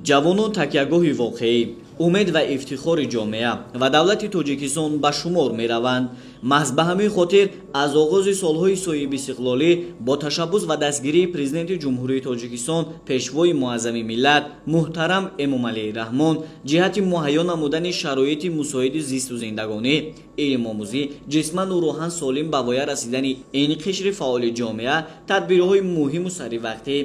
Ҷавонон такягоҳи воқеӣ, умед ва ифтихори ҷомеа ва давлати Тоҷикистон ба шумор мераванд. Маҳз ба ҳамин хотир аз оғози солҳои соҳибистиқлолӣ бо ташаббус ва дастгирии Президенти Ҷумҳурии Тоҷикистон, Пешвои муаззами миллат муҳтарам Эмомалӣ Раҳмон ҷиҳати муҳайё намудани шароити мусоиди зисту зиндагонӣ, илмомӯзӣ, ҷисману рӯҳан солим ба воя расидани ин қишри фаъоли ҷомеа тадбирҳои муҳиму саривақтӣ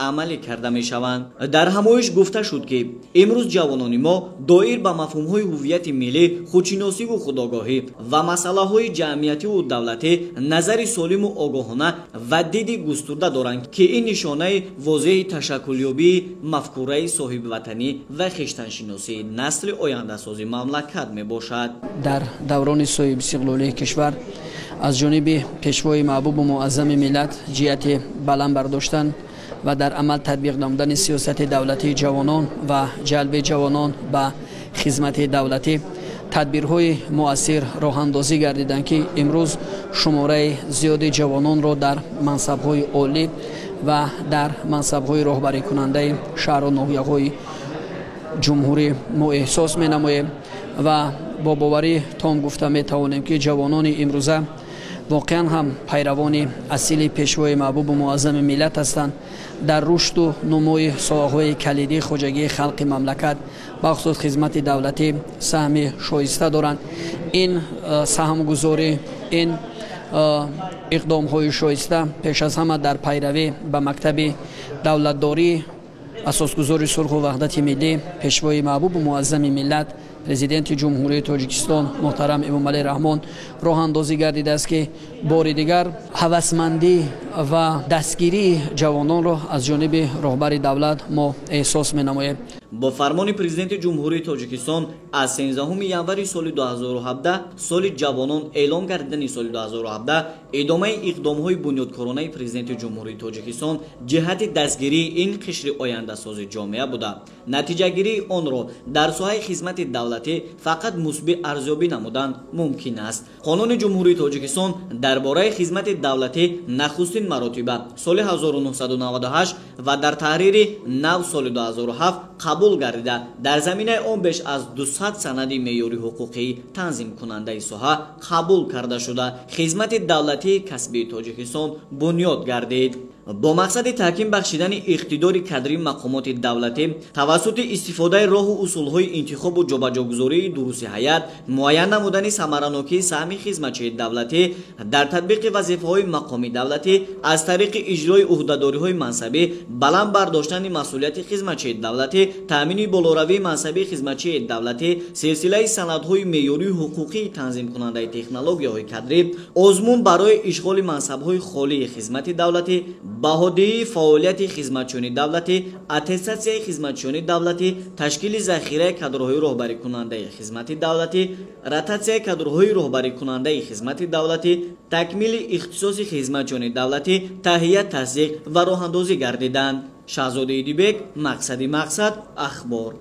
амалӣ карда мешаванд. Дар ҳамоиш гуфта шуд, ки имрӯз ҷавонони мо доир ба мафҳумҳои ҳуввияти миллӣ, худшиносиву худогоҳӣ ва масъалаҳои ҷамъиятиву давлатӣ назари солиму огоҳона ва диди густурда доранд, ки ин нишонаи возеҳи ташаккулёбии мафкураи соҳибватанӣ ва хештаншиносии насли ояндасози мамлакат мебошад. Дар даврони соҳибистиқлолии кишвар аз ҷониби Пешвои маҳбубу муаззами миллат ҷиҳати баланд бардоштан ва дар амал татбиқ намудани сиёсати давлатии ҷавонон ва ҷалби ҷавонон ба хизмати давлатӣ тадбирҳои муассир роҳандозӣ гардиданд, ки имрӯз шумораи зиёди ҷавононро дар мансабҳои олӣ ва дар мансабҳои роҳбарикунандаи шаҳру ноҳияҳои ҷумҳурӣ мо эҳсос менамоем ва бо боварӣ том гуфта метавонем, ки ҷавонони имрӯза воқеан ҳам пайравони асили Пешвои маҳбубу муаззами миллат ҳастанд. Дар рушду нумӯи соҳаҳои калидии хоҷагии халқи мамлакат, бахусус хизмати давлатӣ, саҳми шоиста доранд. Ин саҳмгузорӣ, ин иқдомҳои шоиста пеш аз ҳама дар пайравӣ ба мактаби давлатдорӣ, асосгузори сулҳу ваҳдати миллӣ, Пешвои маҳбубу муаззами миллат, Президенти Ҷумҳурии Тоҷикистон муҳтарам Эмомалӣ Раҳмон роҳандозӣ гардидааст, ки бори дигар ҳавасмандӣ ва дастгирии ҷавононро аз ҷониби роҳбари давлат мо эҳсос менамоем. Бо фармони Президенти Ҷумҳурии Тоҷикистон аз 13 январи соли 2017 соли ҷавонон эълон гардидани соли 2017 идомаи иқдомҳои бунёдкоронаи Президенти Ҷумҳурии Тоҷикистон ҷиҳати дастгирии ин қишри ояндасози ҷомеа буда, натиҷагирии онро дар соҳаи хизмати давлатӣ фақат мусбӣ арзёбӣ намудан мумкин аст. Қонуни Ҷумҳурии Тоҷикистон дар бораи хизмати давлатӣ нахустин маротиба соли 1998 ва дар таҳрири нав соли 2007 қабул гардида, дар заминаи он беш аз 200 санади меъёри ҳуқуқии танзимкунандаи соҳа қабул карда шуда, хизмати давлатии касбии Тоҷикистон бунёд гардид. Бо мақсади таҳким бахшидани иқтидори кадрии мақомоти давлатӣ тавассути истифодаи роҳу усулҳои интихобу ҷобаҷогузории дурусти ҳайат, муайян намудани самаранокии саҳми хизматчии давлатӣ дар татбиқи вазифаҳои мақоми давлатӣ аз тариқи иҷрои ӯҳдадориҳои мансабӣ, баланд бардоштани масъулияти хизматчии давлатӣ, таъмини болоравии мансабии хизматчии давлатӣ, силсилаи санадҳои меъёрии ҳуқуқии танзимкунандаи технологияҳои кадрӣ, озмун барои ишғоли мансабҳои холии хизмати давлатӣ, баҳодиҳии фаъолияти хизматчиёни давлатӣ, аттестатсияи хизматчиёни давлатӣ, ташкили захираи кадрҳои роҳбарикунандаи хизмати давлатӣ, ротатсияи кадрҳои роҳбарикунандаи хизмати давлатӣ, такмили ихтисоси хизматчиёни давлатӣ таҳия, тасдиқ ва роҳандозӣ гардиданд. Шаҳзода Идибек, Мақсади Мақсад, Ахбор.